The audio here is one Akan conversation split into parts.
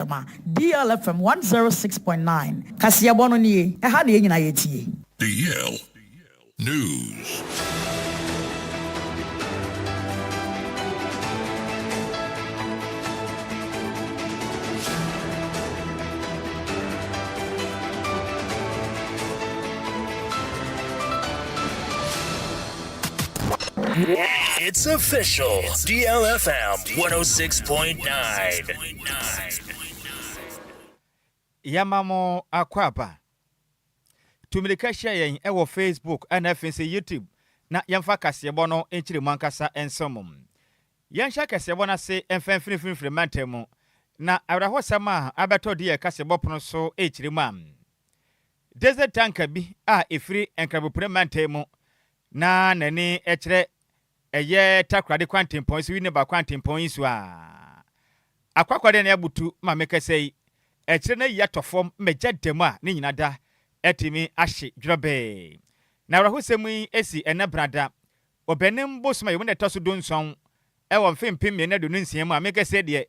Ma DLFM 106.9 kaseɛbɔ no nie, ɛha na yɛn nyinaa yɛtie. DL News. It's official. DLFM 106.9. Yɛma mo akwaaba. Tu mmirika hyia yɛn wɔ Facebook ɛna afei nso YouTube na yɛmfa kaseɛbɔ no nkyerɛ mu ankasa nso mo. Yɛnhyɛ kaseɛbɔ no ase mfa mfinimfinimfiri mantam mu na awerɛhosɛm a abɛtɔ di yɛ kaseɛbɔ pono so rekyerɛ mu a Desert tanker bi a ɛfiri Nkrabopire mantam mu na n'ani kyerɛ ɛyɛ Takoradi kwantempɔn so Winneba kwantempɔn yi so a akwakwade ne abutu ma mekasa yi akyire no ayi atɔ fam ma gya da mu a ne nyina da atumi ahye dwerɛbee. Na awerɛhosɛm yi si ɛnnɛ brada Ɔbɛnem bosom a ɛmu na ɛtɔ so dunson wɔ mfe 2026 mu a mekasa yi deɛ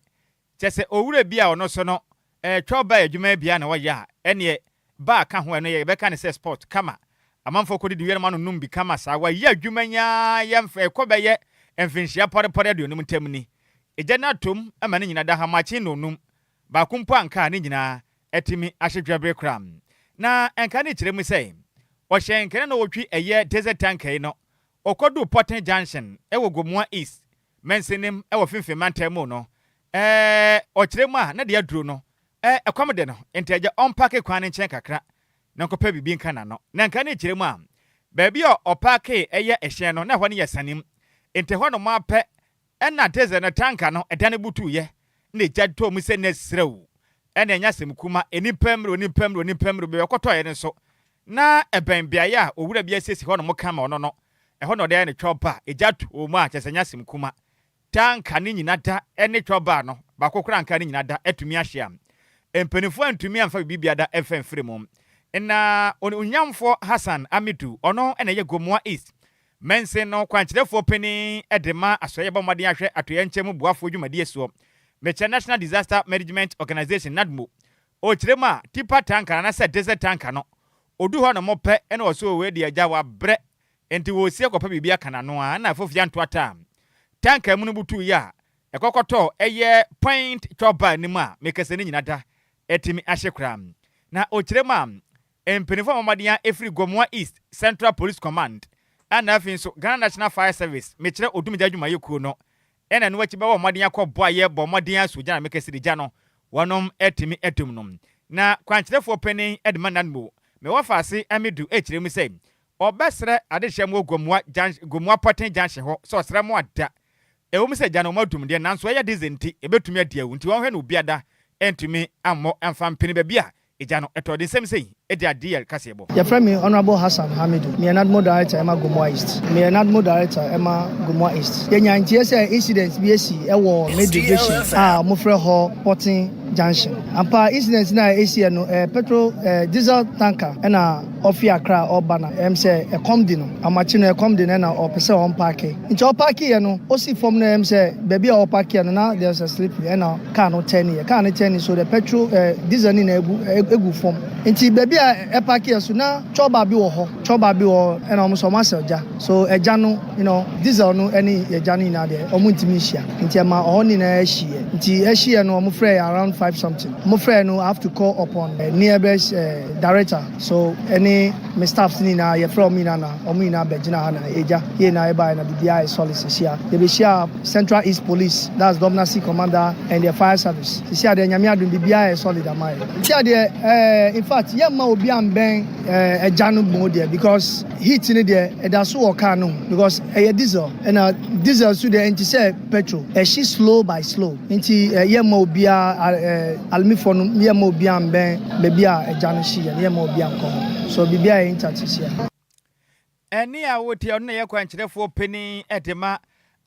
Kyerɛ sɛ owura bi a ɔno nso no twɛw baa adwuma bi a na ɔyɛ a ɛneɛ bar ka ho ɛno yɛbɛka no sɛ sport kama amanfoɔ kɔdidi wie na wɔano nom bi kama saa wayɛ adwuma yi ara yɛ mfe ɛkɔ bɛyɛ mfenhyia pɔrepɔre aduonum ntam ni egya no atom ma ne nyina da hamakye nnɔnnum baako mpo anka a ne nyinaa atumi ahye dwabere koraa na nka ne kyerɛ mu sɛ ɔhyɛn nkɛnɛ na ɔtwi ɛyɛ desert tanker yi no ɔkɔduu Pɔten Junction ɛwɔ Gomoa East mansinim wɔ Finfin mantam mu no, ɛɛ, ɔkyerɛ mu a, na deɛ aduro no, ɛɛ, ɛkɔm de no, nti agya ɔmpaake kwan no nkyɛn kakra na ɔnkɔpɛ biribi nka n'ano. Na nka ne kyerɛ mu a, baabi a ɔpaakee ɛyɛ ɛhyɛn no, na ɛhɔ no yɛ sanim, nti ɛhɔ nom ara pɛ ɛna diesel no tanka no ɛdane butuiɛ, na egya tɔɔ mu sɛ na srɛw, ɛna ɛnyɛ asɛm kuma, nnipa mmiri, onipa mmiri, onipa mmiri, baabi a ɔkɔtɔeɛ no nso, na ɛbɛn beaeɛ a owura bi asiesie hɔ nom kama ɔno no, Ɛhɔ na ɔde ayɛ ne twɔba a egya to wɔ mu a kyerɛ sɛ ɛnyɛ asɛm kuma. Taa nka ne nyina da ne twɔba no baako koraa nka ne nyina da atumi ahye a mpaninfoɔ antumi amfa biribi da amfa amfiri mu. Na Onuonyamfoɔ Hassan Amidu, ɔno na ɛyɛ Gomoa East mansin no kwankyerɛfoɔ panin de ma Asoɛeɛ Bɔ Mmɔden Ahwɛ Atoyerɛnkyɛm mu Boafoɔ dwumadie soɔ, mekyerɛ National Disaster Management Organization, NADMO, ɔkyerɛ mu a, Tipa tanka no anaasɛ Desert tanka no, ɔdu hɔ nom pɛ na ɔsɛ o wei deɛ agya wabrɛ Enti wɔresi akɔpɛ biribi aka n'ano a, na afofia ntoata a tanka mu no butuiɛ a ɛkɔkɔtɔɔ ɛyɛ Point Chop Bar no mu a mekasa no nyina da atumi ahye koraa. Na ɔkyerɛ mu a, mpaninfoɔ a wɔmmɔden a ɛfiri Gomoa East Central Police Command ɛna afei nso Ghana National Fire Service, mekyerɛ Odumgya adwumayɛkuo no, ɛna ɛno akyi bɛbɔ mmɔden akɔ bɔ a yɛbɔ mmɔden asɔ gya na mekasa de gya no wɔnom atumi adum no. Na kwankyerɛfoɔ panin de ma NADMO, me wɔfaase Amidu ɛkyerɛ mu sɛ Ɔbɛsrɛ adehyeɛ mo wɔ Gomoa junction, Gomoa Pɔten junction hɔ sɛ ɔsrɛ mo ada. Ɛwom sɛ gya no wɔadum deɛ, nanso ɛyɛ diesel nti, ɛbɛtumi adi awu nti wɔnhwɛ na obiada antumi ammɔ amfa mpene baabi a egya no tɔ. De nsɛm sei di a DL kaseɛbɔ. Yɛfrɛ me Honourable Hassan Hamidu, meyɛ NADMO Director ɛma Gomoa East. Meyɛ NADMO Director ɛma Gomoa East. Yɛnya nteɛ sɛ incident bi asi ɛwɔ me division a wɔfrɛ hɔ Pɔten Junction. Ampa incident no a ɛsiiɛ no ɛyɛ petrol, diesel tanker ɛna Ɔfi Accra ɔba na ɛm sɛ ɛkɔm de no, amakye no ɛkɔm de no ɛna ɔpɛ sɛ ɔmpaake. Nti ɔpaakeeɛ no, ɔsi fam no ɛm sɛ baabi a ɔpaakeeɛ no na there's a slippery ɛna car no tɛniiɛ. Car no tɛni so the petrol eh, diesel no nyinaa egu egu fam. Nti baabi a ɛpaakeeɛ so na chɔba bi wɔ hɔ, chɔba bi wɔ hɔ ɛna wɔn nso wɔn asɛ gya. So ɛgya no you know diesel no ɛne ɛgya no nyinaa deɛ wɔn ntumi nhyia. Nti ɛma ɔhɔ no nyinaa ɛhyeeɛ. Nti ɛhyeeɛ no wɔn frɛɛ around 5 something. Wɔn frɛɛ no I have to call upon nearest eh, director. So ɛne me staffs no nyinaa yɛfrɛ wɔn nyinaa na wɔn nyinaa bɛgyina ha na agya yɛn nyinaa yɛbaeɛ na biribiara yɛ solid sisi a yɛbɛhyia Central East Police that's Governor Commander and the fire service sisi a deɛ Nyame adom biribiara yɛ solid ama yɛ sisi a deɛ ɛɛ in fact yɛmma obi ambɛn ɛɛ agya no mo deɛ because heat no deɛ ɛda so wɔ car no ho because ɛyɛ diesel ɛna diesel so deɛ ɛnti sɛ petrol ɛhye slow by slow nti yɛmma obiara eh, almifoɔ no yɛmma obiara mbɛn baabi a agya no hyeeɛ no yɛmma obiara nkɔ hɔ so biribiara yɛ intact sisi a. Ɛnne a wote ɔno na ɛyɛ kwankyerɛfoɔ panin de ma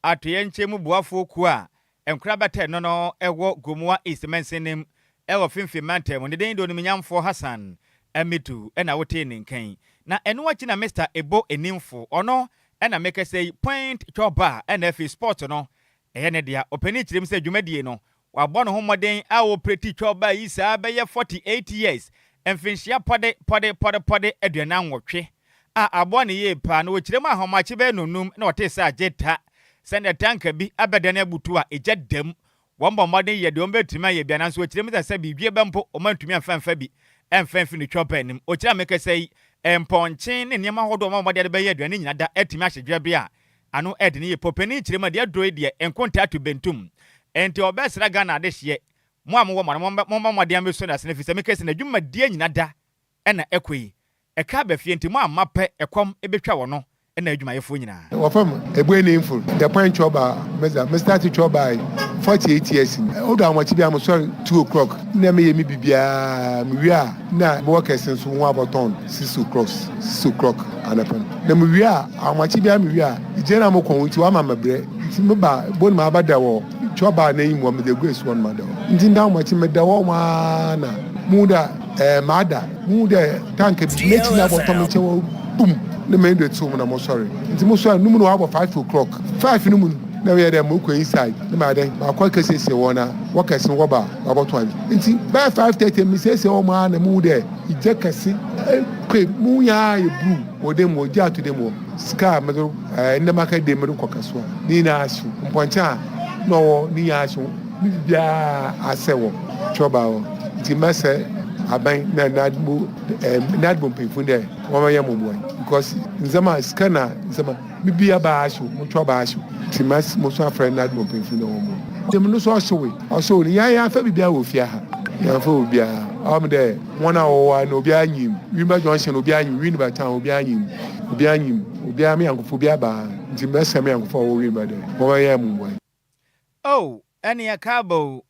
atoyerɛnkyɛm mu boafoɔ kuo a nkorabata no no wɔ Gomoa East mansini mu wɔ Finfin mantam mu. Ne din de Onimnyamfoɔ Hassan Amidu na wotee ne nka yi. Na ɛno akyi na Mister Ebo Enimfo, ɔno na mekasa yi, Point Twɔ Bar na afei Sport no ɛyɛ ne dea. Ɔpanin kyerɛ mu sɛ dwumadie no Wabɔ ne ho mmɔden a ɔoperate twɔba yi saa bɛyɛ 48 years, mfinhyia pɔde pɔde pɔde pɔde 48, a aboa no yie paa. Na wɔkyerɛ mu ahomakye bɛyɛ nonum na ɔtee sɛ agye ta sɛdeɛ tanka bi abɛdane abutu a egya dam. Wɔn bɔ mmɔden yɛ deɛ wɔn bɛtumi ayɛ bia, nanso wɔkyerɛ mu sɛ biribi bɛ mpo wɔn antumi amfa mfa bi ɛmfa mfi ne twɔba anim. Ɔkyerɛ a mekasa yi, mpɔnkye ne nneɛma ahodoɔ wɔn a wɔde bɛyɛ aduane nyina da atumi ahyɛ dwa bi a ano ɛde ne yie. Pɔpanin kyerɛ mu a deɛ aduro yi deɛ nkonta ato bentum, nti ɔbɛsra Ghana adehyeɛ mo a mowɔ mo no, mommɔ mmɔden ambɛsu no ase no, firi sɛ meka sɛ n'adwumadeɛ nyina da ɛna ɛkɔ yi ɛka aba fie, nti mo amma pɛ ɛkɔm ɛbɛtwa wɔ no ɛna adwumayɛfoɔ nyinaa. Wɔfam Ebue ne Mfo The Point Chɔba. Mɛza me start chɔba yi 48 years ni. Odo ahomakye bi a mosɔre 2 o'clock na meyɛ me biribiara, mewie a na mewɔ kɛse nso ho abɔtɔn 6 o'clock, 6 o'clock anapa no na mewie a, ahomakye bi a mewie a gye na mokɔ ho, nti wama mabrɛ, nti meba bone ma abada wɔ chɔba n'anim wɔ mede gu esu hɔ no ma da hɔ. Nti nda ahomakye meda hɔ maa na mu da ɛɛ maada mu dɛ tank bi n'akyi na abɔtɔ me nkyɛn wɔ bum ne mɛ de to mu na mo sɔre. Nti mo sɔre numu na wabɔ 5 o'clock, 5 no mu na yɛ dɛ mo kɔ inside ne ma dɛ ma akɔ kɛsiesie wɔn na wɔkɛse wɔba wabɔtɔ adi. Nti bɛyɛ 5:30 mi siesie wɔn a na mu dɛ igye kɛse ekpe mu nyaa yɛ blue wɔ dem wɔ gye ato dem wɔ sika a mɛde nnɛma ka dem mɛde kɔ kɛsewa ne nyinaa ahyew, mpɔnkye a na ɔwɔ ne nyinaa ahyew, ne biribiara asɛ wɔ twɛba hɔ. Nti mɛsɛ aban na NADMO NADMO mpanyinfo dɛ wɔn yɛ mo mmoa, because ndzɛmba sika na ndzɛmba bibi aba ahyew, mo twɛba ahyew, nti mɛs mo so afrɛ NADMO mpanyinfo na wɔn mo dem no so ɔhyew ɔhyew no yɛn yɛn afɛ biribiara wɔ fie ha, yɛn afɛ obiara ɔmo dɛ wɔn a wɔwɔ ha na obiara nyim Winneba Junction, obiara nyim Winneba town, obiara nyim, obiara nyim obiara, me yankofo obiara baa, nti mɛsɛ me yankofo a wɔwɔ Winneba dɛ wɔn yɛ mo mmoa. Oh, ɛne ɛka aba o.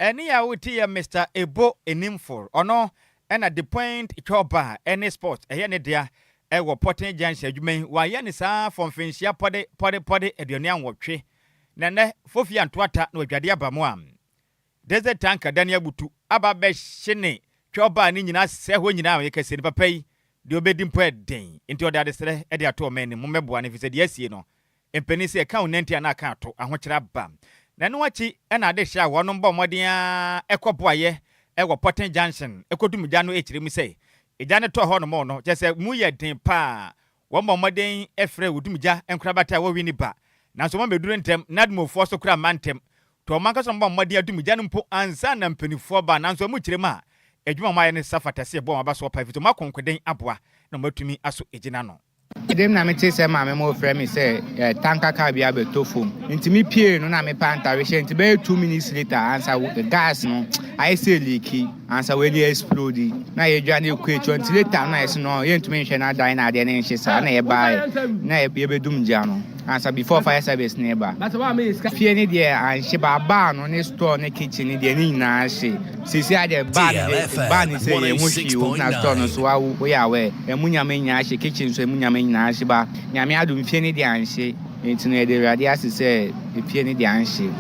Ɛne a wote yɛ Mr Ebo Enimfo, ɔno ɛna The Point Chɔba ɛne Sport ɛyɛ ne dea ɛwɔ Pɔten Junction. Adwuma yi wayɛ ne saa fɔ mfinhyia pɔde pɔde pɔde 48, na nnɛ fofi antoata na wadwade aba mu a desert tanker dane abutu aba bɛhye ne twɛba ne nyinaa sɛ hɔ nyinaa. Yɛ kɛseɛ ne papa yi deɛ ɔbɛdi mpo ɛden, nti ɔde adesrɛ ɛde ato ɔman anim, mommɛboa no, ɛfiri sɛ deɛ asie no mpanin sɛ ɛka wo nanti a na aka ato ahokyerɛ aba. Na ɛno akyi ɛna ade hyɛ a wɔnom bɔ mmɔden a ɛkɔ boayɛ ɛwɔ Pɔten Junction ɛkɔdum gya no. Ɛkyerɛ mu sɛ egya no tɔɔ hɔ nom no, kyerɛ sɛ mu yɛ den paa. Wɔn bɔ mmɔden ɛfrɛ wodum gya nkorabata a wɔwi ne ba, nanso wɔn bɛduru ntɛm. Nadmofoɔ so kora mma ntɛm to ɔman kasa bɔ mmɔden adum gya no mpo ansa na mpanimfoɔ ba. Nanso ɔmo kyerɛ mu a adwuma a wɔayɛ no sa fata sɛ ɛbɔ wɔn aba so ɔpa, ɛfiri sɛ wɔn akonkoden aboa na wɔatumi aso egyina no. Dem na mete sɛ maame mo frɛ me sɛ tanker car bi abɛtɔ fam, nti me pie no na mepa ntare hyɛ, nti bɛyɛ 2 minutes later ansa gas no ayɛ sɛ leak ansa w'ani explode na yɛdwa ne kɔ akyi. Nti later no na yɛsɛ no yɛntumi nhwɛ no adan na adeɛ no nhye saa na yɛbaeɛ na yɛbɛdum gya no ansa before fire service ne ba. Fie ne deɛ anhye ba, bar no ne store ne kitchen ne deɛ ne nyinaa hye. Sisi adeɛ bar ne deɛ, bar ne sɛ yɛn ho hwee wɔ mu na store no so wa woyɛ awɛ ɛmu nyama nyinaa hye, kitchen so ɛmu nyama nyinaa hye ba. Nyame adum, fie ne deɛ anhye, nti no yɛde Awurade ase sɛ efie ne deɛ anhye.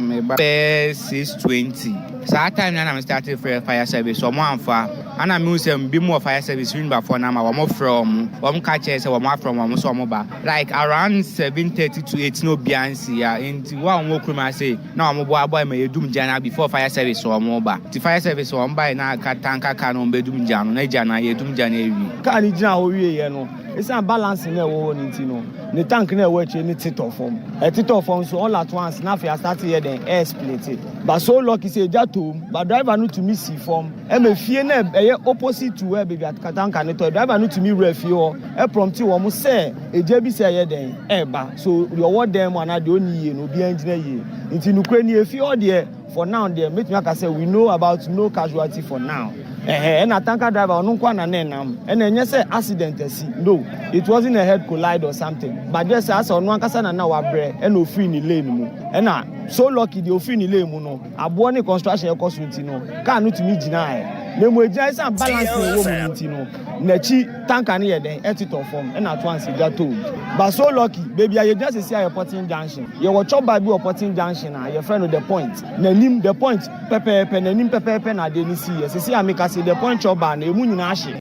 Meba bɛyɛ 6:20 saa time na me start frɛ fire service, ɔmo amfa. Ana mehu sɛ bi mu wɔ fire service Winneba no ama wɔn frɛ ɔmo, wɔn ka kyerɛ sɛ wɔn afrɛ wɔn sɛ wɔn ba like around 7:30 to 8 na obiara nsi ya. Nti wɔn a wɔn wɔ kurom ase na wɔn bɔ abɔ ɛma yɛdum gya na before fire service wɔn ba. Nti fire service wɔn ba yi na aka tanker car na wɔn bɛdum gya no na gya na yɛdum gya na ewie. Kaa no gyina hɔ wieɛ no, ɛsiane balance na ɛwɔ hɔ no nti no, ne tank na ɛwɔ akyire no tetɔ fam, ɛtetɔ fam so all at once na afei astart yɛ dɛn air split. But so lucky sɛ egya tom but driver no tumi si fam ɛma fie na ɛyɛ opposite to where baabi a tanker no tɔ. Driver no tumi wura fie hɔ ɛprompt wɔn sɛ egya bi sɛ ɛyɛ dɛn ɛɛba, so deɛ ɔwɔ dan mu anaa deɛ ɔnni yie no, obiara ngyina yie. Nti nukuri ni efie hɔ deɛ, for now deɛ mɛtumi aka sɛ we know about no casualty for now. Ɛhɛ, ɛna tanker driver ɔno nko ana ne nam, ɛna ɛnyɛ sɛ accident asi. No, it wasn't a head collide or something, but just sɛ asɛ ɔno ankasa na wabrɛ ɛna ofiri ne lane mu, ɛna so lucky deɛ ofiri ne lane mu no, aboɔ ne construction ɛkɔ so nti no car no tumi gyina ɛ na emu egyina. Ɛsan balance na ɛwɔ mu no nti no, n'akyi tanker no yɛ dɛn ɛtetɔ fam ɛna ato ansi gya too. But so lucky, beebi a yɛgyina sisi a yɛ Pɔten Junction, yɛwɔ chop bar bi wɔ Pɔten Junction a yɛfrɛ no The Point. N'anim, The Point pɛpɛɛpɛ n'anim pɛpɛɛpɛ na adeɛ no si yɛ. Sisi a meka se The Point chop bar no emu nyinaa ahye.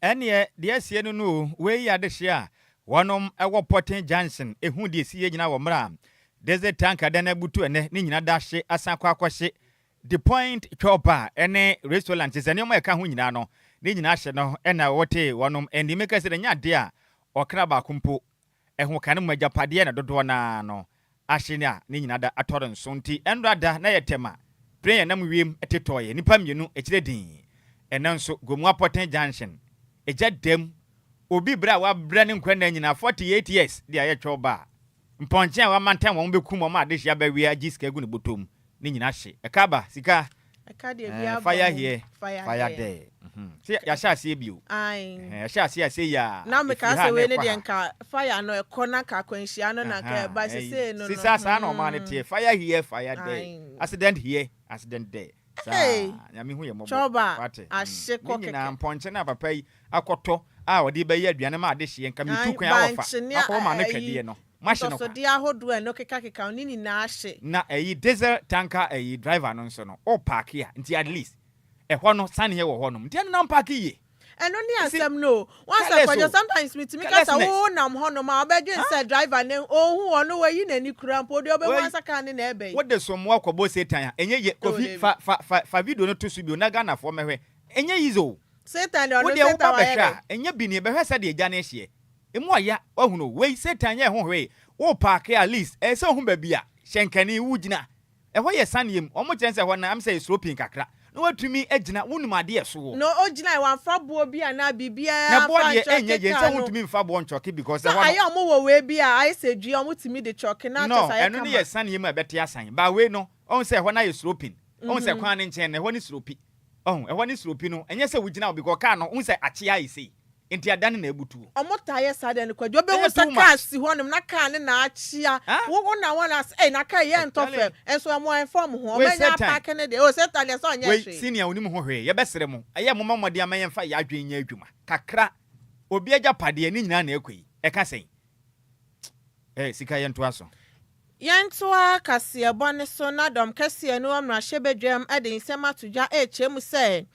Ɛneɛ deɛ asie no o, wei yɛ adehyeɛ a wɔnom ɛwɔ Pɔten Junction ehu deɛ sie nyinaa wɔ mmerɛ a Diesel tank adan abutu ɛnɛ ne nyinaa da hye asan akɔ akɔhye The Point Chop Bar ne restaurant kyerɛ sɛ nneɛma a ɛka ho nyinaa no ne nyinaa hye no na wɔte wɔnom ɛnde meka sɛ ɛnyɛ adeɛ a ɔkra baako mpo ɛho ka no mu agyapadeɛ na dodoɔ no ara no ahye ne a ne nyinaa da atɔre nso nti ɛnora da na yɛ tɛm a plane ɛnam wiem tetɔeɛ nnipa mmienu akyire din ɛnɛ nso Gomoa Pɔten Junction ɛgya dam obi berɛ a wabrɛ ne nkwa nna nyinaa 48 years de ayɛ chop bar Mpɔnkye a wɔamantam wɔn bɛkum wɔn a adehye abɛwea agye sika agu ne bɔtɔ mu no nyinaa hye. Ɛka aba, sika. Ɛka deɛ Eh, bi aba fire mu. here, Fire fire there. there. Mhm. Sɛ yɛahyɛ aseɛ bio. Ae. Ɛhɛn, yɛahyɛ aseɛ a sei a, Na ɛfiri meka ha sɛ na wei ne ɛkɔ deɛ ha. nka fire no ɛkɔ na nka akwanhyia no na nka Aha, ɛba ɛyi. sesei no no. Sisa saa na ɔmaa no Hmm. teɛ. Fire here, fire there. Ae. Accident here, accident there. Saa, Hey. Nyame hu yɛ mmɔbɔ. Chɔba, Wate? ahye Mm. kɔ Ne nyinaa kɛkɛ. mpɔnkye no a papa yi akɔtɔ a ɔde bɛyɛ aduane ma adehyeɛ nka metu Ae, kwan awɔ fa. bankye ne Akɔbɔ ma no ayi, twɛdeɛ no. Mahye no kwa. Ntɔsodeɛ ahodoɔ a ɛno kekakeka ho ne nyinaa hye. Na ɛyi diesel tanker ɛyi driver no nso no wo parke a nti at least ɛhɔ no saneɛ wɔ hɔ nom nti ɛno na ɔmparke yie. Ɛno ne You see, asɛm no o. Woahu sɛ careless Kwadwo o. sometimes metumi ka sɛ Carelessness. wo nam hɔ nom a wobɛdwen Huh? sɛ driver no ɔnhu ɔno wayi n'ani koraa mpo deɛ ɔbɛhu Wei ara sɛ car no na ɛreba yi. wode sommoa kɔbɔ Satan a ɛnyɛ yie. Oh Kofi Dabi. fa fa fa fa video no to so bio na Ghanafoɔ mmɛhwɛ. Ɛnyɛ easy o. Satan deɛ Wo ɔno deɛ woba Satan wayɛ bɛhwɛ dɛn? a ɛnyɛ bi nie bɛhwɛ sɛdeɛ gya no hyeɛ. Emu ɔya, wahunu o. Wei Satan nyɛɛ ho hwee. Wo paake a, at least ɛyɛ sɛ wohu baabi a hyɛnkani wo gyina. Ɛhɔ yɛ saneɛ mu. Wɔn kyerɛ sɛ ɛhɔ no am sɛ yɛ sloping kakra. Na watumi agyina, wonim adeɛ ɛso wɔ. No ogyinae, wamfa boɔ bi anaa biribiara Na boɔ amfa deɛ ankyɔke ɛnyɛ yie, car sɛ no. wontumi mfa boɔ nkyɔke because Sɛ ɛhɔ no. ayɛ a wɔn wɔ wei bi a ayɛ sɛ dua a wɔn tumi de kyɔke na No, kyerɛ sɛ ayɛ ɛno no kama. yɛ saneɛ mu a ɛbɛte asan. But wei no, woahu sɛ ɛhɔ no ayɛ sloping. Woahu sɛ kwan no nkyɛn no, ɛhɔ no slopi. Wahu, ɛhɔ ne slopi no, ɛnyɛ sɛ wogyina hɔ because car no, wohu sɛ akyea ayɛ sei, nti adan no na abutuo. Ɔmo taa yɛ saa deɛ no Kwadwo, wobɛhu Ɛyɛ sɛ too car much. si hɔnom na car no na akyea, Huh? wo wo na wɔn ase, ei na car yi ɛntɔ Charlie. fam, nso ɔmo ɛnfa ɔmo ho, ɔmo Wei anya Satan. apaake no deɛ, oh Satan deɛ sɛ ɔnyɛ Wei hwee. senior onim ho hwee, yɛbɛsrɛ mo, ɛyɛ a momma mmɔden ama yɛmfa yɛn adwene nyɛ adwuma kakra, obi agyapadeɛ ne nyinaa na ɛkɔ yi, ɛka sɛn? Eh, sika yɛntoa so. Yɛntoa kaseɛbɔ no so na dɔm kɛseɛ no wɔ mmarahyɛbadwam de nsɛm ato dwa rekyerɛ mu sɛ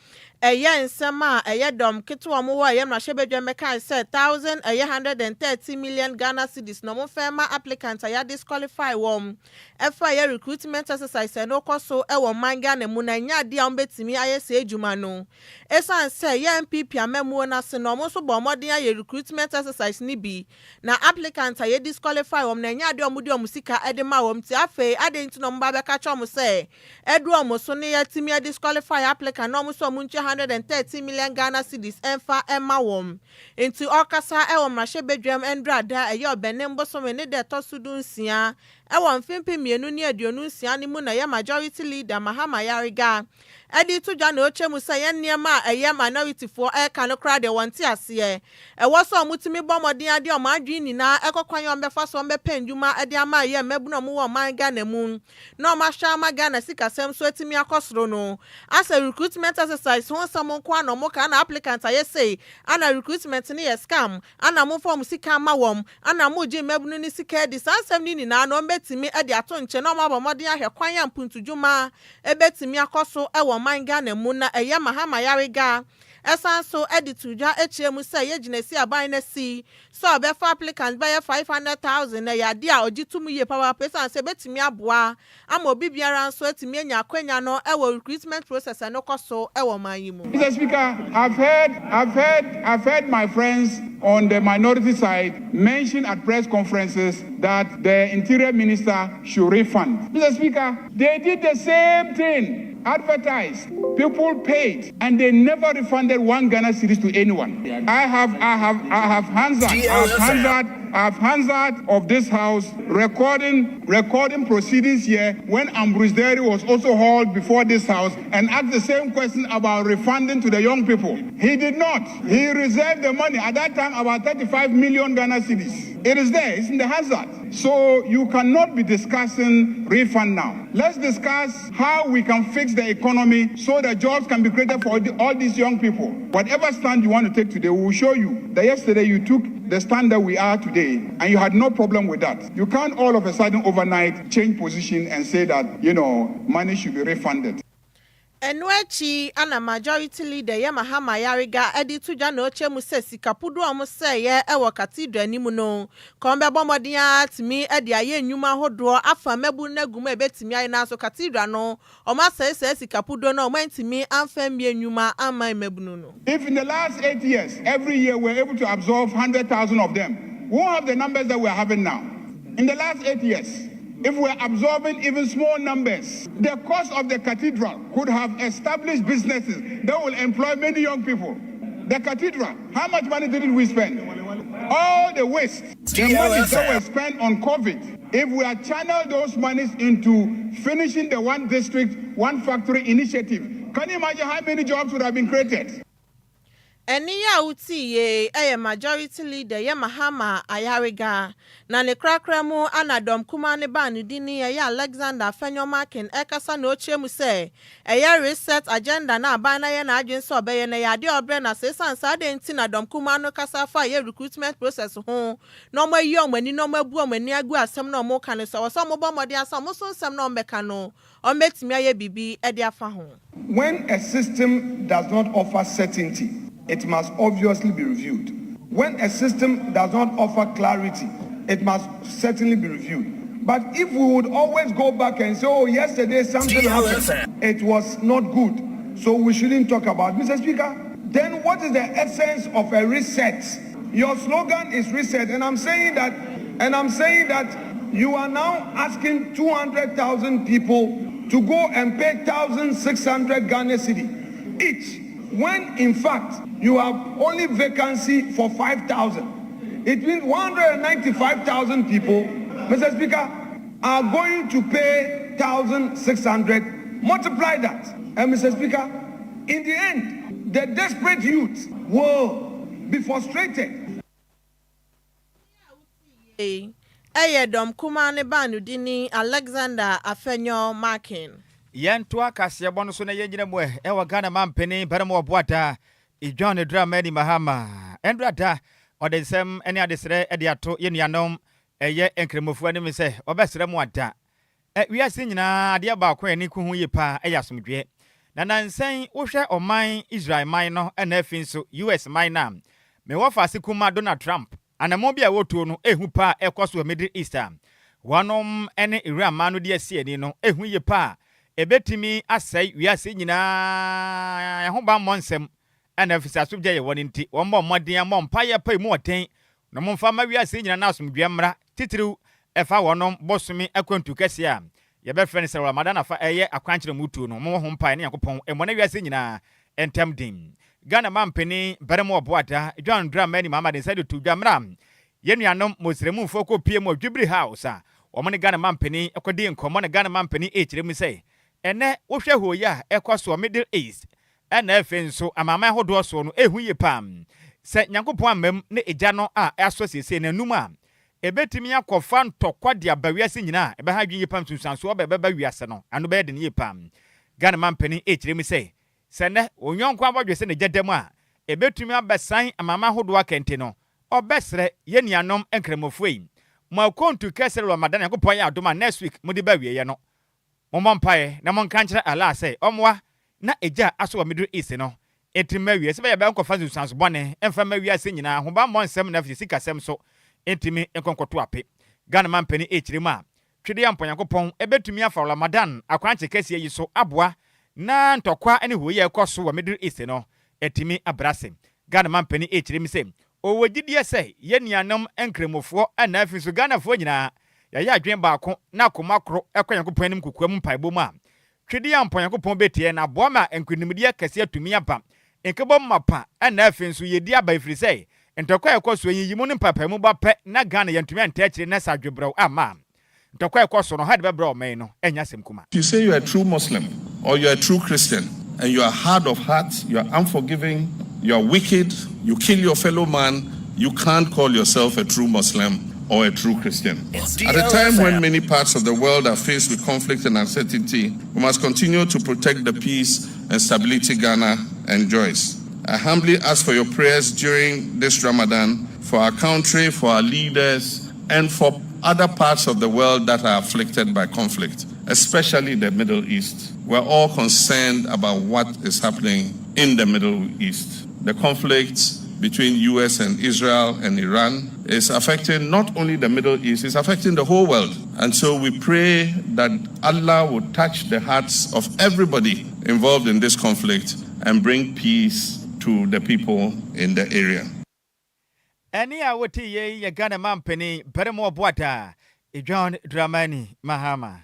ɛyɛ nsɛm a ɛyɛ dɔm ketewa a wɔwɔ ɛyɛ mmarahyɛbadwam bɛkae sɛ thousand ɛyɛ 130 million Ghana cedis na wɔmfa mma applicant a yɛadisqualify wɔn ɛfa ɛyɛ recruitment exercise a ɛno rekɔ so wɔ ɔman Ghana mu na ɛnyɛ adeɛ a wɔbɛtumi ayɛ saa adwuma no ɛsiane sɛ ɛyɛ NPP amammuo no ase no wɔn nso bɔɔ mmɔden ayɛ recruitment exercise no bi Na applicant a yɛ disqualify wɔn no ɛnyɛ adeɛ a wɔde wɔn sika de ma wɔn nti afei adɛn nti na wɔn ba bɛka kyerɛ wɔn sɛ ɛdu wɔn so na yɛatumi a disqualify applicant na wɔn nso wɔn ntua 113 million Ghana cedis ɛmfa ɛma wɔn. Nti ɔrekasa ɛwɔ mmarahyɛbadwam ɛndra da a ɛyɛ ɔbɛnem bosome ne da ɛtɔ so dunsia ɛwɔ mfe 2026 no mu na ɛyɛ majority leader Mahama Ayariga de reto dwa na ɔrekyerɛ mu sɛ yɛn nneɛma a ɛyɛ minority foɔ reka no koraa deɛ wɔnte aseɛ. Ɛwɔ sɛ wɔtumi bɔ mmɔden ara de wɔn adwene nyinaa kɔ kwan a wɔbɛfa so wɔbɛpɛ nnwuma de ama yɛn mmabunu a wɔwɔ ɔman Ghana mu na wɔahwɛ ama Ghana sikasɛm nso atumi akɔ soro no. Asɛ recruitment exercise ho nsɛm nko ara na wɔka ana applicant ayɛ sei ana recruitment no yɛ scam ana momfa wɔn sika mma wɔn ana mogye mmabunu no sika adi saa nsɛm no nyinaa no wɔbɛtumi de ato nkyɛn na wɔabɔ mmɔden ahwɛ kwan a mpuntudwuma ɛbɛtumi akɔ so wɔ ɔman Ghana mu na ɛyɛ Mahama Ayariga san so de too dwa kyerɛɛ mu sɛ yɛ gyinasie aban no asi sɛ ɔbɛfa applicants bɛyɛ 500,000 na ɛyɛ adeɛ a ɔgye to mu yie papaapa ɛsiane sɛ ɛbɛtumi aboa ama obi biara nso atumi anya akwanya no wɔ recruitment process a ɛno kɔ so wɔ ɔman yi mu. Mr. Speaker, I've heard, I've heard, I've heard my friends on the minority side mention at press conferences that the interior minister should refund. Mr. Speaker, they did the same thing advertised, people paid, and they never refunded one Ghana cedis to anyone. I have, I have, I have Hansard, I have Hansard, I have Hansard of this house recording, recording proceedings here when Ambrose Derry was also hauled before this house and asked the same question about refunding to the young people. He did not. He reserved the money at that time about 35 million Ghana cedis. It is there. It's in the Hansard. So you cannot be discussing refund now. Let's discuss how we can fix the economy so that jobs can be created for all these young people. Whatever stand you want to take today, we will show you that yesterday you took the stand that we are today and you had no problem with that. You can't all of a sudden overnight change position and say that, you know, money should be refunded. Ɛno akyi ana Majority Leader yɛ Mahama Ayariga de to dwa na ɔkyerɛ mu sɛ sika puduo a wɔsɛeɛ wɔ Cathedral no mu no, ka wɔbɛbɔ mmɔden ara atumi de ayɛ nnwuma ahodoɔ afa mmabunu no agu mu a ɛbɛtumi ayɛ nanso Cathedral no wɔasɛe saa sika puduo no a wɔantumi amfa ammie nnwuma amma mmabunu no. If in the last 8 years, every year we're able to absorb 100,000 of them, we won't have the numbers that we're having now. In the last 8 years, if we're absorbing even small numbers, the cost of the cathedral could have established businesses that will employ many young people. The cathedral, how much money did we spend? All the waste, the money that were spent on COVID, if we had channeled those monies into finishing the One District, One Factory initiative, can you imagine how many jobs would have been created? Ɛne yi a wotii yie yɛ Majority Leader yɛ Mahama Ayariga, na ne korakora mu ana dɔm kumaa ne baa ne din ɛyɛ Alexander Afenyo-Markin ɛkasa na ɔkyerɛ mu sɛ ɛyɛ reset agenda na aban na yɛ n'adwene sɛ ɔbɛyɛ na ɛyɛ adeɛ a ɔbrɛ na sɛ esan saa de nti na dɔm kumaa no kasa fa ɛyɛ recruitment process ho na wɔn ayi wɔn ani na wɔn abu wɔn ani agu asɛm na wɔn ka no so, ɛwɔ sɛ wɔn bɔ mmɔden asa wɔn nso nsɛm na wɔn bɛka no, wɔn bɛtumi ayɛ biribi de afa ho. When a system does not offer certainty, it must obviously be reviewed. When a system does not offer clarity, it must certainly be reviewed. But if we would always go back and say, "Oh, yesterday something happened, it was not good, so we shouldn't talk about it." Mr. Speaker, then what is the essence of a reset? Your slogan is reset, and I'm saying that you are now asking 200,000 people to go and pay 1,600 Ghana cedi each, when in fact you have only vacancy for 5,000. It means 195,000 people, Mr. Speaker, are going to pay 1,600. Multiply that. And Mr. Speaker, in the end, the desperate youth will be frustrated. Ɛyɛ dɔm kumaa ne baa no dini Alexander Afenyo Markin. Yɛntoa kaseɛbɔ no so na yɛnyina mu ɛ ɛwɔ Ghana mampanin barima ɔboada John Dramani Mahama. Ɛndra da ɔde nsɛm ne adesrɛ de ato yɛn nuanom ɛyɛ nkramofoɔ anim sɛ ɔbɛsrɛ mu ada ɛ wiase nyinaa adeɛ baako a ani ko ho yie paa ɛyɛ asomdwoeɛ. Na nansɛn wohwɛ ɔman Israel man no ɛna afi nso US man no a mewɔ faase kuma Donald Trump anammɔn bi a wɔtuo no ehu paa ɛkɔ so wɔ Middle East a wɔnom ne Iran man no de asi ani no, ehu yie paa, ebetumi asɛe wiase nyinaa ɛho bammɔ nsɛm. Ɛna afisi asomdwoeɛ yɛ wɔ no nti wɔn bɔ mmɔden mmɔ mpaeɛ pa mu ɔden na momfa ma wiase nyinaa na asomdwoeɛ mmra, titiriw ɛfa wɔnom bɔsome akwantu kɛseɛ a yɛbɛfrɛ no sɛ Ramadan afa ɛyɛ akwankyerɛ mu tuo no. Mo ho mpaeɛ ne Nyankopɔn ɛmmɔ na wiase nyinaa ɛntɛm den. Ghana mampanin barima ɔboada John Dramani Mahama de nsa de to dwa mmra yɛn nuanom Muslimfoɔ kɔ pie mu wɔ Jubilee House a wɔn ne Ghana mampanin kɔdi nkɔmmɔ, na Ghana mampanin ɛrekyerɛ mu sɛ ɛnɛ wohwɛ hooyi a ɛkɔ soɔ Middle East ɛna afei nso amanaman ahodoɔ soɔ no, ɛhu yie paa sɛ Nyankopɔn amam ne egya no a ɛasɔ siesie n'anum a ɛbɛtumi akɔfa ntɔkwa de aba wiase nyinaa, ɛbɛha adwene yie paa, nsunsuansoɔ bɛbɛba wiase no ano bɛyɛ den yie paa. Ghana mampanin ɛrekyerɛ mu sɛ sɛ nnɛ onyɔnko abɔdwe sɛ ne gya dam a ɛbɛtumi abɛsan amanaman ahodoɔ akɛnte no, ɔbɛsrɛ yɛn nuanom nkramofoɔ yi, mo akɔntu kɛsɛ Ramadan, Nyankopɔn yɛ adom a next week mode ba awieɛ no, mommɔ mpaeɛ na monka nkyerɛ Allah sɛ ɔmmoa na egya aso wɔ Middle East no ɛtumi ma awie sɛ bɛyɛ bɛyɛ nkɔfa nsunsuanso bɔne ɛmfa ma wiase nyinaa, ahobammɔ nsɛm na afei sikasɛm so ɛntumi nkɔnkɔto ape. Ghana mampanin ɛkyerɛ mu a twedeɛ ampa Nyankopɔn ɛbɛtumi afa Ramadan akwankye kɛseɛ yi so aboa na ntɔkwa ne hooyi a ɛkɔ so wɔ Middle East no ɛtumi abrɛ. Ghana mampanin ɛkyerɛ mu sɛ ɔwɔ gyidie sɛ yɛn nuanom nkramofoɔ ɛna afei nso Ghanafoɔ nyinaa yɛyɛ adwene baako na akoma koro ɛkɔ Nyankopɔn anim kokoa mu mpaebɔ mu a, twedeɛ ampa Nyankopɔn bɛtie na aboa ma nkonimdie kɛseɛ atumi aba, nkebɔ mapa ɛna afei nso yɛdi aba, ɛfiri sɛ ntɔkwa a ɛkɔ so yi mu no mpapamu ba pɛ na Ghana yɛntumi anta akyire na sɛ adwebrɛw ama ntɔkwa a ɛkɔ so no ha de bɛbrɛ ɔman no, ɛnyɛ asɛm kuma. You say you're a true Muslim or you're a true Christian and you are hard of heart, you are unforgiving, you are wicked, you kill your fellow man, you can't call yourself a true Muslim or a true Christian. At a time when many parts of the world are faced with conflict and uncertainty, we must continue to protect the peace and stability Ghana enjoys. I humbly ask for your prayers during this Ramadan for our country, for our leaders, and for other parts of the world that are afflicted by conflict. especially the Middle East. We're all concerned about what is happening in the Middle East. The conflict between US and Israel and Iran is affecting not only the Middle East, it's affecting the whole world. And so we pray that Allah would touch the hearts of everybody involved in this conflict and bring peace to the people in the area. Ɛnne a wote yei yɛ Ghana mampanin barima ɔboadaa John Dramani Mahama.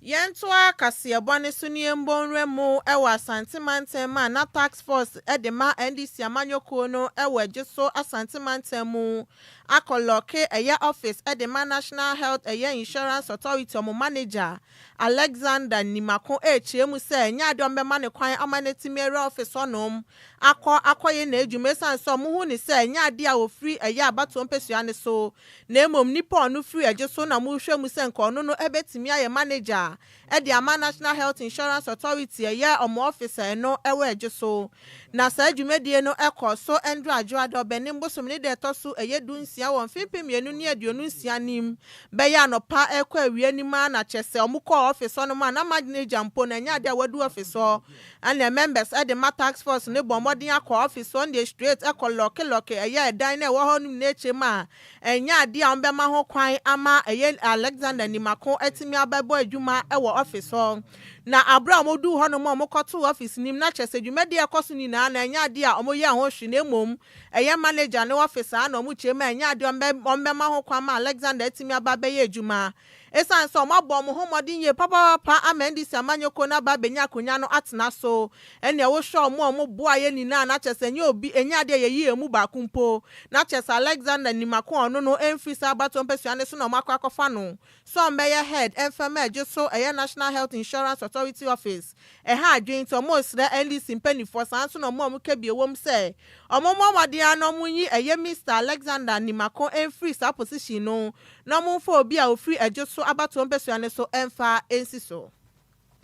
Yɛntoa kaseɛbɔ no so ne yɛmbɔ nwura mu wɔ Asante mantam a na task force de ma NDC amanyɔkuo no wɔ Adwoso Asante mantam mu akɔ lock ɛyɛ office de ma National Health ɛyɛ Insurance Authority ɔmo manager Alexander Nimako ɛrekyerɛ mu sɛ ɛnyɛ adeɛ ɔmbɛma ne kwan ama no atumi awura office hɔnom akɔ akɔyɛ n'adwuma esiane sɛ ɔmo hu ne sɛ ɛnyɛ adeɛ a ofiri ɛyɛ abatoɔ mpɛsua ne so na mmom nipa ɔno firi ɛgye so na mo hwɛ mu sɛ nka ɔno no ɛbɛtumi ayɛ manager ɛde ama National Health Insurance Authority ɛyɛ ɔmo office ɛno ɛwɔ ɛgye so. Na saa dwumadie no ɛkɔ so ɛndro adwoada ɔbɛne bosom ne deɛ ɛtɔ so ɛyɛ 16 wɔ mfimfini 2026 nim bɛyɛ anɔpa ɛkɔ awia nim a na kyɛ sɛ ɔmo kɔɔ office hɔnom a na manager mpo na ɛnyɛ adeɛ a wadu office hɔ. Ɛna members ɛde ma task force ne bɔ mmɔden akɔ office hɔ deɛ straight ɛkɔ lock lock ɛyɛ ɛdan na ɛwɔ hɔ nom n'ekyir mu a ɛnyɛ adeɛ a wɔbɛma ho kwan ama ɛyɛ Alexander Nimako ɛtumi abɛbɔ adwuma ɛwɔ office hɔ. Na abere a wɔdu hɔnom a wɔkɔto office nim na kyerɛ sɛ dwumadie ɛkɔ so nyinaa na ɛnyɛ adeɛ a wɔyɛ ho hwee, na mmom ɛyɛ manager ne office a na wɔn kyerɛ mu a ɛnyɛ adeɛ a wɔbɛma ho kwan ma Alexander atumi aba abɛyɛ adwuma, ɛsiane sɛ ɔmo abɔ ɔmo ho mmɔden yie papaapa ama NDC amanyɔkuo no aba abɛnya akonnwa no atena so. Ɛnea wohwɛ ɔmo a ɔmo boa yɛ nyinaa na kyerɛ sɛ ɛnyɛ obi, ɛnyɛ adeɛ yɛyi emu baako mpo na kyerɛ sɛ Alexander Nimako ɔno no ɛmfiri saa abatoɔ mpɛsua ne so na ɔmo akɔ akɔfa no so ɔmbɛyɛ head ɛmfɛm ɛgye so ɛyɛ National Health Insurance Authority office. Ɛha adwene nti ɔmo resrɛ NDC mpanimfoɔ saa nso na ɔmo a ɔmo ka bi ewom sɛ ɔmo mmɔ mmɔden ano ɔmo yi ɛyɛ Mr Alexander Nimako ɛmfiri saa position no na ɔmo mfa obi a ofiri ɛgye so abatoɔ mpɛsua ne so ɛmfa ɛnsi so.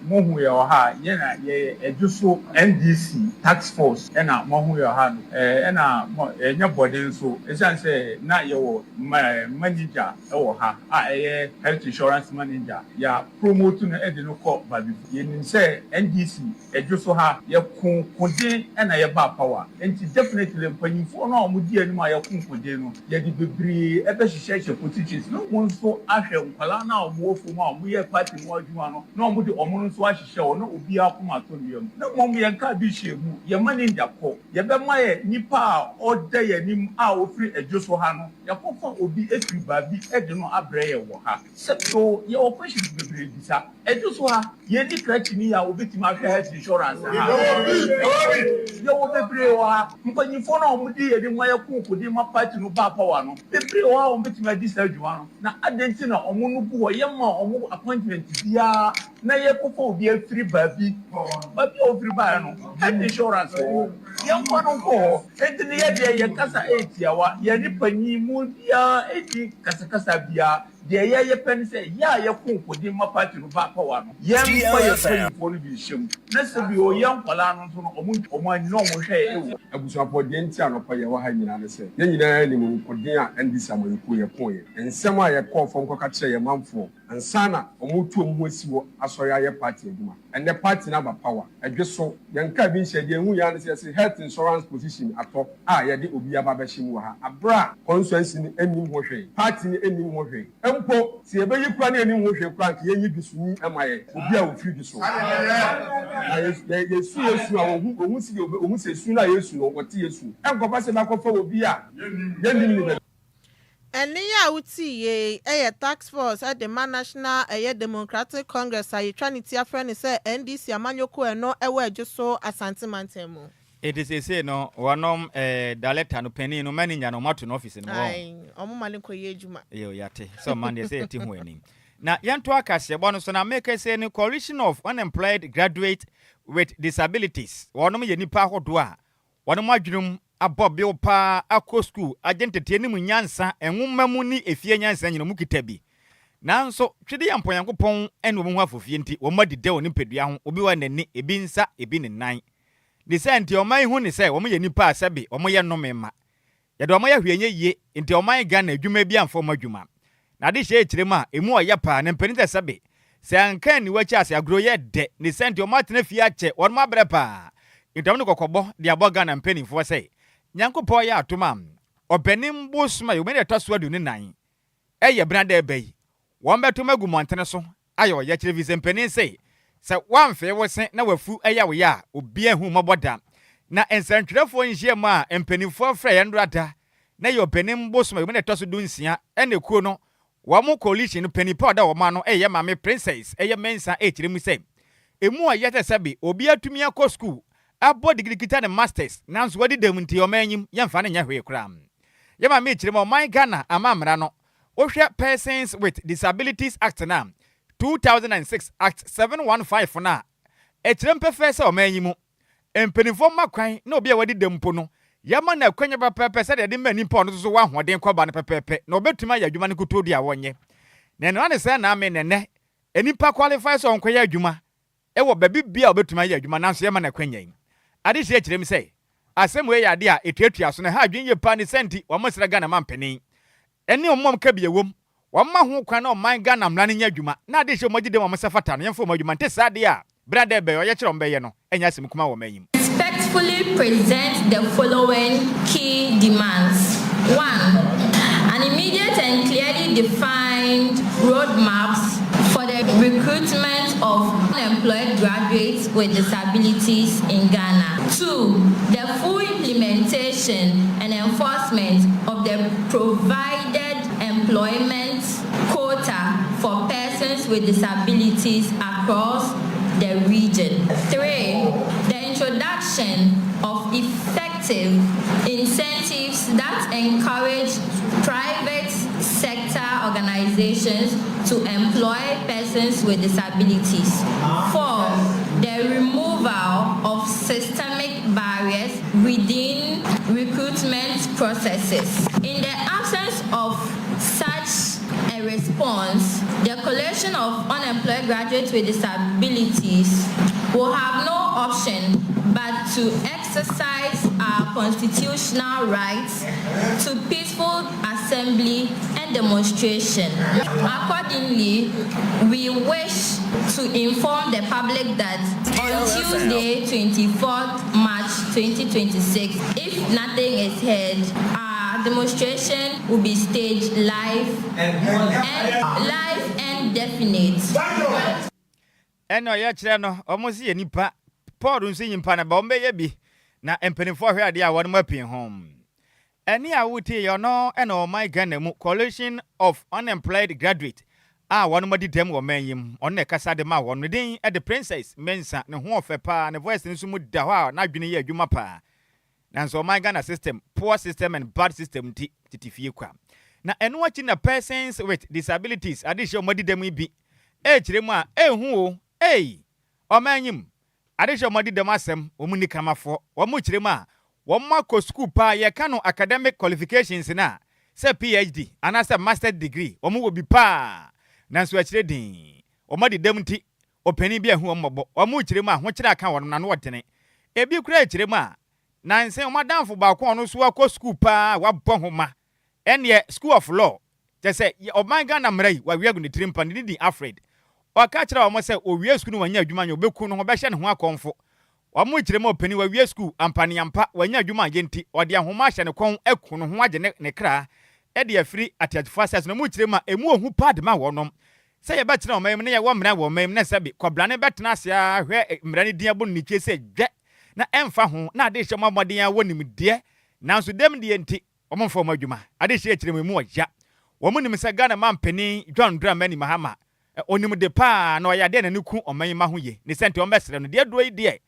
Mohu yɛ wɔ ha, yɛn na yɛyɛ ɛdwo so NDC task force ɛna mohu yɛ wɔ ha no ɛna mo ɛnyɛ bɔden nso, ɛsiane sɛ na yɛwɔ manager ɛwɔ ha a ɛyɛ health insurance manager, yɛ promote no ɛde no kɔ baabi. Yɛnim sɛ NDC ɛdwo so ha yɛko koden ɛna yɛba power, nti definitely mpanyinfoɔ no a wɔn di anim a yɛko koden no, yɛde bebree ɛbɛhyehyɛhyɛ positions na wɔn nso ahwɛ nkwadaa no a wɔwɔ fam a wɔyɛ party mu adwuma no na wɔn de wɔn nso ahyehyɛ wɔn na obiara kɔn ato ne yam. Na mmom yɛn kaa bi hyɛ mu, yɛn manager kɔ, yɛbɛma yɛ nipa a ɔda yɛn anim a ofiri ɛdwo so ha no, yɛkɔfa obi efiri baabi ɛde no abrɛ yɛ wɔ ha. Sɛto yɛwɔ questions bebree bisa. Ɛdwo so ha yɛn ni krakyini a obetumi ahwɛ health insurance ha, yɛwɔ bebree wɔ ha. Mpanyinfoɔ no a wɔn di yɛn anim a yɛko koden ma party no ba power no, bebree wɔ ha a wɔn betumi adi saa adwuma no, na adan ti na wɔn no gu hɔ yɛma wɔn appointment biara na yɛkɔfa obi afiri baabi. Baabi a ofiri baeɛ no, health insurance wɔ hɔ, yɛmfa no nkɔ hɔ. Enti ne yɛdeɛ yɛn kasa ɛyɛ yɛn ne panyin mu biara ɛdi kasakasa biara. Deɛ yɛyɛ pɛ ne sɛ yɛ a yɛko nkoden ma party no ba power no, yɛmfa yɛ mpanyinfoɔ no bi nhyɛ mu na sɛ bi ɔyɛ nkwadaa no nso no, ɔmo ani na ɔmo hwɛ yɛ ɛwɔ. Abusuafoɔ, deɛ nti anɔpa yɛwɔ ha nyinaa ne sɛ yɛn nyinaa nim nkoden a NDC amanyɔkuo yɛkoeɛ, nsɛm a yɛkɔɔ fam kɔka kyerɛ yɛn manfoɔ ansa na ɔmo tu ɔmo ho asi wɔ asɔre ayɛ party adwuma. Ɛnɛ party no aba power, ɛdwe so yɛn kaa bi nhyɛ. Deɛ ehu yɛn ano sɛ yɛsɛ health insurance position atɔ a yɛde obi aba abɛhyɛ mu wɔ ha abere a constituency no anim ho hwee, party no anim ho hwee mpo. Sɛ yɛbɛyi kura ne anim ho hwee kura, nka yɛnyi bi so nyi ɛma yɛ obi a ofiri bi so na yɛsu yɛsu a ohun si ohun sɛ esu na yɛsu no wɔte yɛsu ɛnkɔfa sɛ bɛakɔfa obi a yɛnim ne bɛ. Ɛne a wotii yie ɛyɛ task force ɛde ma National ɛyɛ Democratic Congress a yɛtwa ne ti afrɛ ne sɛ NDC amanyɔkuo ɛno ɛwɔ ɛdwo so Asante mantam mu. Ɛti seesei no wɔnom director no, panin no, manager no, ɔmato no office no wɔ. Ɔmo ma ne nkɔyɛ adwuma. Yo, yɛate sɛ ɔman deɛ sɛ yɛte ho anim na yɛnto akaseɛbɔ no so. Na meka sɛ no Coalition of Unemployed Graduate with Disabilities, wɔnom yɛ nnipa ahodoɔ a wɔnom adwenem abɔ bew paa, akɔ school agye nteteɛ ne mu nyansa, nwoma mu ne efie nyansa nyina mu kita bi, nanso twede yɛ mpɔnyankopɔn ne wɔn ho afofie nti wɔn adida wɔ nipadua ho, obi wɔ n'ani, ebi nsa, ebi ne nan ne sɛ nti ɔman yi hu ne sɛ wɔn yɛ nipa a sɛbe wɔn yɛ nnome ma yɛde wɔn yɛ hwee nyɛ yie, nti ɔman Ghana adwuma bi amfa wɔn adwuma na ade hyɛ akyire mu a emu ɔyɛ paa. Ne mpanin sɛ sɛbe Sɛ anka anni w'akyi a sɛ agorɔ yɛ dɛ ne sɛ nti wɔn atena fie akyɛ wɔn abrɛ paa nti wɔn de kɔkɔbɔ de abɔ Ghana mpaninfoɔ sɛ Nyankopɔn yɛ atom a Ɔbɛnem bosom a yɛwɔ mu ɛda ɛtɔ so 24 ɛyɛ benada ɛba yi wɔn bɛto agu mmɔntene so ayɛ ɔyɛkyerɛ firi sɛ mpanin se sɛ woamfee wo se na wafu ɛyɛ wo ya a obiara nhu mmɔbɔ da. Na nsɛntwerɛfoɔ nhyiam a mpaninfoɔ frɛ yɛn nnora da na ɛyɛ Ɔbɛnem bosom a yɛwɔ mu ɛda ɛtɔ so 16 ɛna ekuo no Wɔn coalition no panin pa a ɔda wɔn ano reyɛ Maame Princess yɛ Mensah rekyerɛ mu sɛ, emu a ɛyɛ sɛ sɛbe obi atumi akɔ sukuu abɔ digiri kita ne masters nanso wadi dɛm nti ɔman nyim yɛmfa no nyɛ hwee koraa. Yɛ maame rekyerɛ mu a ɔman Ghana ama mmara no wohwɛ Persons with Disabilities Act no a 2006 Act 715 no a ɛkyerɛ mu pɛfɛɛ sɛ ɔman yi mu Mpanimfoɔ mma kwan na obi a wadi dɛm mpo no, yɛma no akwanya pɛpɛɛpɛ sɛdeɛ yɛde ma nnipa a ɔno nso so wɔ ahoɔden kɔba no pɛpɛɛpɛ na ɔbɛtumi ayɛ adwuma no nkutoo deɛ a wɔnyɛ. Na ɛno ara ne sɛ na ame na ɛnnɛ nnipa qualify sɛ ɔnkɔyɛ adwuma wɔ baabi biara a ɔbɛtumi ayɛ adwuma nanso yɛmma no akwanya yi. Adehyeɛ kyerɛ mu sɛ asɛm wei yɛ adeɛ a ɛtuatua so na ɛha adwene yie paa ne saa nti wɔsrɛ Ghana mampanin Ɛne wɔn a wɔka bi ɛwom, wɔmma ho kwan na ɔman Ghana mmara no nyɛ adwuma, na ade nhyɛ wɔn agye dɛm a wɔn nsa fata no, yɛmfa wɔn adwuma nte saa adeɛ a berɛ a dɛ bɛyɛ ɔyɛkyerɛ a wɔbɛyɛ no nyɛ asɛm kumaa wɔ ɔman yi mu. Respectfully present the following key demands, one. An immediate and clearly defined roadmaps for the recruitment of unemployed graduates with disabilities in Ghana. 2. The full implementation and enforcement of the provided employment quota for persons with disabilities across the region. 3. The introduction of effective incentives that encourage private sector organizations to employ persons with disabilities. 4. The removal of systemic barriers within recruitment processes. In the absence of such a response, the coalition of unemployed graduates with disabilities will have no option but to exercise our constitutional rights to peaceful assembly and demonstration. Accordingly, we wish to inform the public that on Tuesday, 24th March 2026, if nothing is heard, our demonstration will be staged live and live and definite. Ɛna ɔyɛkyerɛ no, wɔn nso yɛ nipa. Paul nso nyimpa no ba, wɔn bɛyɛ bi. Na mpanimfoɔ hwɛ adeɛ a wɔn apii ho. Ɛnne a wotie yi, ɔno na ɔman Ghana mu Coalition of Unemployed Graduate a wɔnom adi dɛm wɔ ɔman yi mu. Ɔno na ɛkasa de ma wɔn. Ne din de Princess Mensah. Ne ho ɔfɛ paa, ne voice no nso mu da hɔ a n'adwene yɛ adwuma paa. Nanso ɔman Ghana system, poor system and bad system nti, tete fie kwa. Na ɛno akyi na persons with disabilities adehyɛ wɔn adi dɛm yi bi ɛrekyerɛ mu a, ɛnhu o, ei, ɔman yi mu. Adehyɛ wɔn adi dɛm asɛm, wɔn nni kamafoɔ, wɔn kyerɛ mu a, wɔn akɔ sukuu paa, yɛka no academic qualifications no a, sɛ PhD anaasɛ Masters degree, wɔn wɔ bi paa, nanso akyire dinn, wɔn adi dɛm nti, ɔpanin bi anhu wɔn mmɔbɔ, wɔn kyerɛ mu a, ahokyerɛ aka wɔn, na ano ɔdene. Ebi koraa kyerɛ mu a, nansa yi wɔn adamfo baako a ɔno nso akɔ sukuu paa a wabɔ nhoma, ɛnneɛ School of Law, Kyerɛ sɛ, yɛ ɔman Ghana mmara yi, wawe agu ne tirim pa, ne din de Alfred. Ɔka kyerɛɛ wɔn sɛ owie sukuu no wanya adwuma anyɛ, obeku no ho, ɔbɛhyɛ ne ho akɔmfo. Wɔn kyerɛ mu ɔpanin, wawie sukuu, ampaneampa, wanya adwuma anyɛ nti, ɔde ahoma ahyɛ ne kɔn aku ne ho agye ne ne kra de afiri ateasefo asase no. Wɔn kyerɛ mu a, emu ohu paa de ma wɔnom. Sɛ yɛbɛtena ɔman yi mu na yɛwɔ mmara wɔ ɔman yi mu na sɛbe kɔbrane bɛtena ase ara hwɛ mmara no din abɔ no nikyie sɛ dwɛ na ɛmfa ho na ade rehyɛ wɔn mmɔden ara wɔ nimdeɛ nanso dɛm deɛ nti Wɔn mfa wɔn adwuma adehyeɛ kyerɛ mu emu ɔya. Wɔn nim sɛ Ghana manpanin John Dramani Mahama ɔnim de paa na ɔyɛ adeɛ a n'ani ku ɔman yi mma ho yie. Ne sɛ nti wɔn bɛsrɛ no deɛ aduro yi deɛ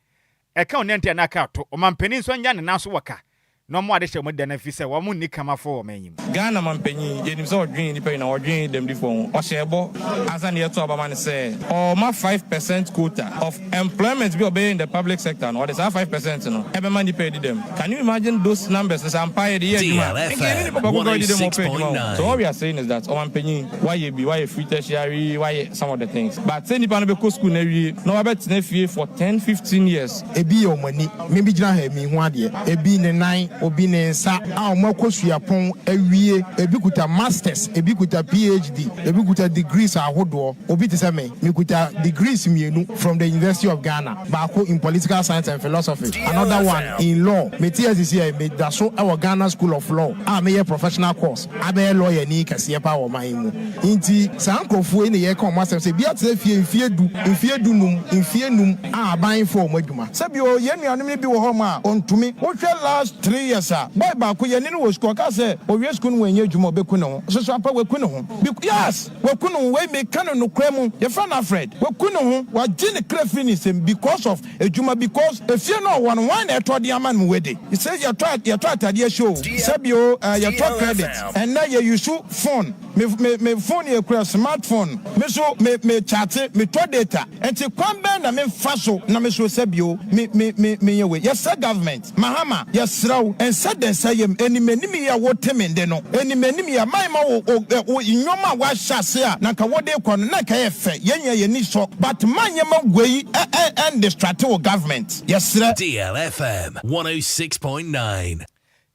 ɛka onua nti anaa ɛka ato. Ɔmanpanin nso anya ne nan so wɔ ka na wɔn adehyɛ wɔn da no afi sɛ wɔn nni kamafoɔ wɔ ɔman yi mu. Ghana manpanyin, yɛnim sɛ ɔdwen nnipa nyinaa ho, ɔdwen dɛmdifoɔ ho. Ɔhyɛɛ bɔ ansa na yɛto aba ma no sɛ ɔrema 5% quota of Employment bi a ɔbɛyɛ in the public sector no, ɔde saa 5% no ɛbɛma nnipa adi dɛm. Can you imagine those numbers no sɛ ampa yɛde yɛ adwuma a, nka yɛne nnipa baako koraa adi dɛm a ɔpɛ adwuma o. So all we are saying is that ɔmanpanyin, woayɛ bi, woayɛ free tertiary, woayɛ some of the things, but sɛ nnipa no bɛkɔ school no awie na wabɛtena fie for 10, 15 years. Ebi yɛ wɔn ani. Me bi gyina ha yi, minhu adeɛ. Ebi ne nan. obi ne nsa a wɔakɔ suapɔn awie, ebi kuta masters, ebi kuta PhD, ebi kuta degrees ahodoɔ. Obi te sɛ me, mekuta degrees mmienu from the University of Ghana, baako in political science and philosophy, another one in law. Mete ha sisi a, meda so wɔ Ghana School of Law a meyɛ professional course abɛyɛ lɔyani kɛseɛ paa wɔ ɔman yi mu. Nti saa nkorɔfoɔ yi na yɛreka wɔn asɛm sɛ ebi atena fie mfeɛ du, mfeɛ dunum, mfeɛ num a aban mfa wɔn adwuma. Sɛbi o, yɛn nuanom no bi wɔ hɔ nom a ɔntumi. Wohwɛ last three years a, boy baako yɛne no wɔ sukuu, ɔkaa sɛ ɔwie sukuu no wanyɛ adwuma a ɔbɛku ne ho. Soso ampa waku ne ho. Bec yes! Waku ne ho, wei meka no nokorɛ mu, yɛfrɛ no Alfred. Waku ne ho, wagye ne kra firi ne nsam because of adwuma because efie no a ɔwɔ no hwan na ɛtɔ de ama no wei de? Sɛ yɛtɔ yɛtɔ atadeɛ hyɛ o, sɛbi o, eh, yɛtɔ credit. Ɛnnɛ yɛ use phone. Me me me phone yɛ kura smart phone me so me me chate me tɔ data nti kwan bɛn na me nfa so na me so sɛ bio me me me me yɛ wei yɛsrɛ government Mahama yɛsrɛ wo nsa da nsa yam anim anim yi a wo te me nde no anim anim yi a man ma wo wo wo nnoɔma a wahyɛ ase a na nka wode kɔ no na nka ɛyɛ fɛ yɛn nyinaa yɛn ani sɔ but ma nneɛma wei ɛ ɛ ɛn distracte wo government yɛsrɛ. DLFM 106.9.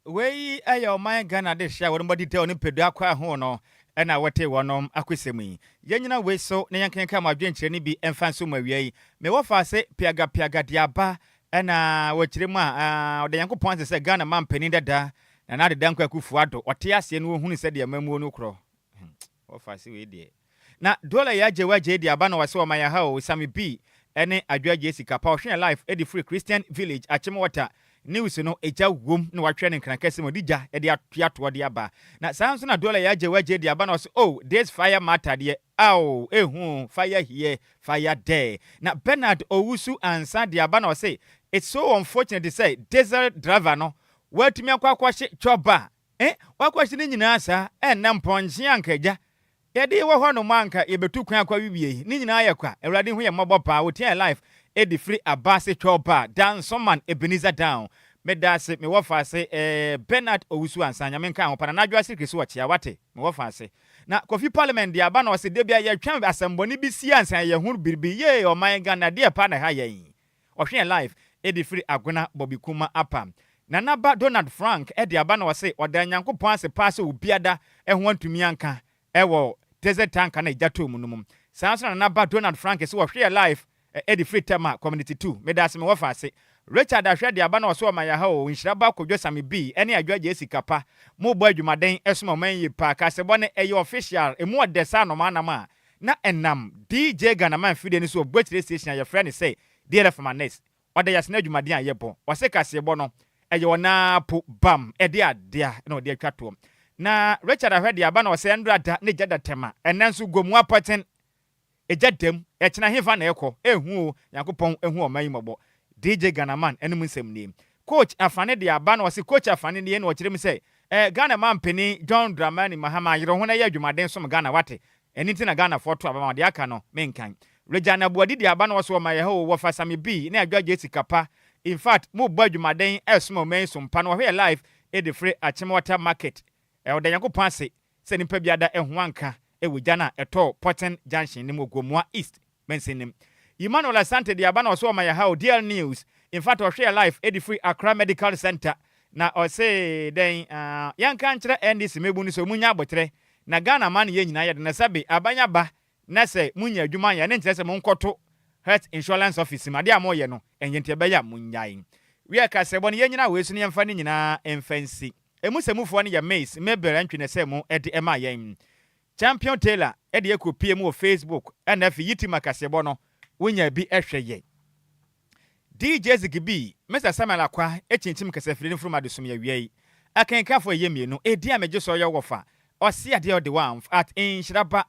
Wei yɛ ɔman Ghana adehye a wɔnom adi dɛw ne mpɛdua akwaa ho no na wɔte wɔnom akosɛm yi. Yɛnyina wei so na yɛnkenkan mo adwenkyerɛ no bi mfa nso mu awia yi. Me wɔfa ase piaga piaga de aba na wɔkyerɛ mu a ɔda Nyankopɔn ase sɛ Ghana manpanin dada Nana Addo Dankwa Akufo Addo ɔte aseɛ na ɔhunu sɛdeɛ amammuo no korɔ. Wɔfa ase wei deɛ. Na Dola yi agye wagye de aba na wase ɔman yɛ ha o Sammy B ɛne Adwo Agyei sika pa ɔhwe life ɛde firi Christian Village Akyem Water News no egya wom na watwerɛ no nkran kɛse mu ɔde gya ɛde atua toɔ de aba na saa nso na Dola yi agye wagye de aba na ɔse oh this fire matter deɛ aww ehu fire here fire there na Bernard Owusu Ansah de aba na ɔse it's so unfortunate sɛ diesel driver no watumi akɔ akɔhye chɔba Eh, wakɔhye ne nyinaa saa, ɛnnɛ mpɔnkye anka agya, yɛde wɔ hɔ nom anka yɛbɛtu kwan akɔ awiwie yi, ne nyinaa yɛ kwa, Awurade hu yɛn mmɔbɔ paa, wotia yɛn life ɛdi firi Abaase Twɔɔ Bar, Dansoman Ebenezer Down, medaase, me wɔfaase eh, Bernard Owusu Ansah, Nyame nka ho pa, Nana Adwoa Sirikiri so ɔkyea, wate, me wɔfaase. Na Kofi Parliament deɛ aba na ɔse dabia yɛtwɛn asɛmbɔne bi sie ansa yɛhunu biribi, yee ɔman Ghana deɛ paa na ɛha yɛn. Ɔhwe yɛn live de firi Agona Bobby Kuma Apa. Nana ba Donald Frank de aba na ɔse ɔda Nyankopɔn ase paa sɛ obiada ho antumi anka wɔ desert tanker no a egya tɔɔ mu no mu. Saa nso na Nana ba Donald Frank se ɔhwe yɛn live de firi Tema Community 2. Medaase me wɔfa ase. Richard Ahwɛ de aba na ɔse ɔma yɛha oo Nhyira ba Kojo Same B ne Adwo Agyei Sika pa mo bɔ adwumaden som ɔman yie paa Kaasebɔ no ɛyɛ official emu ɔdɛ sɛ anomaa nam a na ɛnam DJ Ghanaman fidie no so wɔ Buakyire station a yɛfrɛ no sɛ DLF Manes. Ɔda yɛn ase n'adwumaden a yɛbɔ. Ɔse kaseɛbɔ no, ɛyɛ ɔno ara po bam ɛde adeɛ na ɔde atwa toɔ. Na Richard ahwɛ deɛ aba na ɔsɛ ɛndra da ne gya da tɛma. Ɛnɛ nso Gomoa pɔten egya dam, ɛkyena hefa na ɛkɔ? Ehu o, Nyankopɔn hu ɔman yi mmɔbɔ. DJ Ghanaman anom nsɛm nie. Coach Afane de aba na ɔse Coach Afane nie na ɔkyerɛ mu sɛ eh, Ghana manpanin John Dramani Mahama yere ho na yɛ adwumaden som Ghana wate. Ɛno nti na Ghanafoɔ to aba ma wo, deɛ aka no menkan. Regina Boadi de aba na ɔse ɔma yɛ ha o, wɔfa Sammy B ne Adwoa Jessica pa. Infact mobɔ adwumaden ɛsom ɔman yi som pa na wɔhwɛ yɛ live de firi Achimota market. Ɔda Nyankopɔn ase sɛ nipa bi ada ɛho anka wɔ gya no a ɛtɔɔ Porton Junction no mu wɔ Gomoa East mansin no mu. Emmanuel Asante de aba na ɔse ɔma yɛ ha o, DL News, infact ɔhwɛ yɛ live de firi Accra Medical Centre na ɔse dɛn ah, yɛnka nkyerɛ NDC mmabun no sɛ ɔmu nya aboterɛ Na Ghana man yɛ nyinaa yɛde no sɛbe aban aba na sɛ monya adwuma anyɛ ɛno nkyerɛ sɛ monkɔto health insurance office mu adeɛ a moyɛ no ɛnyɛ nti ɛbɛyɛ a monnyae. Wiɛ kasɛbɔ no yɛnyina wei so na yɛmfa ne nyinaa mfa nsi. Emu sɛmufoɔ no yɛ Miss Mabel Antwi na ɛsɛ mo de ɛmaa yɛn. Champion Taylor de ɛkɔ pie mu wɔ Facebook ɛna afei Yitima kaseɛbɔ no wonya bi hwɛ yɛ. DJ Ziggy Mister Samuel Akwa kyinkyim kasafiri no mfurum adesua awia yi. Akenkanfo ɛyɛ mmienu, edin a megye so yɛ wɔfa, ɔse adeɛ ɔde wamf at Nhyira ba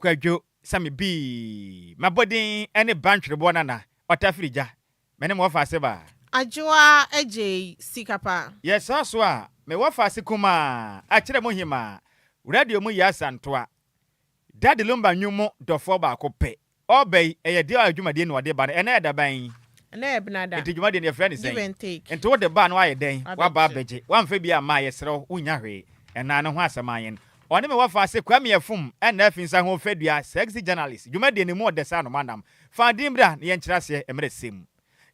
Kwadwo Sammy B. M'abɔdin ne Bantwereboɔ Nana Ɔtafiri Gya. Me ne mo wɔfa ase ba. Adwoa Agyei sika pa. Yɛ saa so a, me wɔfa ase kumaa akyerɛ mo hemaa, radio mu Yaa Santoa, Daddy Lumba nnwom mu dɔfoɔ baako pɛ. Ɔba yi, ɛyɛ deɛ a dwumadie na ɔde ba no. Ɛnnɛ yɛ da bɛn? Ɛnnɛ yɛ Benada. Nti dwumadie no yɛfrɛ no sɛn? Give and take. Nti wode ba a na woayɛ dɛn? Wabɛgye. Woaba abɛgye. Woamfa bi amma a, yɛsrɛ wo, wonnya hwee. Ɛnaa no ho asɛm ayen. Ɔne me wɔfa ase Kwame Afum ɛna afi nsa ho fadua, sexy journalist. Dwumadie no mu ɔdɛ sɛ anoma nam. Fa din bra na yɛnkyerɛ aseɛ mmerɛ sɛm.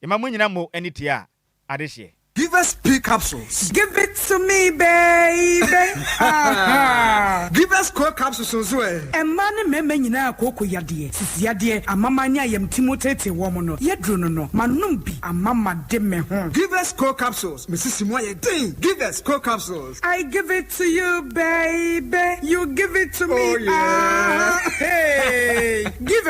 Yɛma mo nyina mo ani tua adehyeɛ. Give Givers P capsules. Give it to me, baby. Givers Co capsules nso ɛ. Mmaa ne mmarima nyinaa kooko yadeɛ, sisi yadeɛ, amama ne ayamti mu teetee wɔn no, yɛduro no no, manom bi ama made me ho. Givers Co capsules, me sisi mu ayɛ den. Givers Co capsules. I give it to you, baby. You give it to me. Oh, yeah. Ah, hey. Give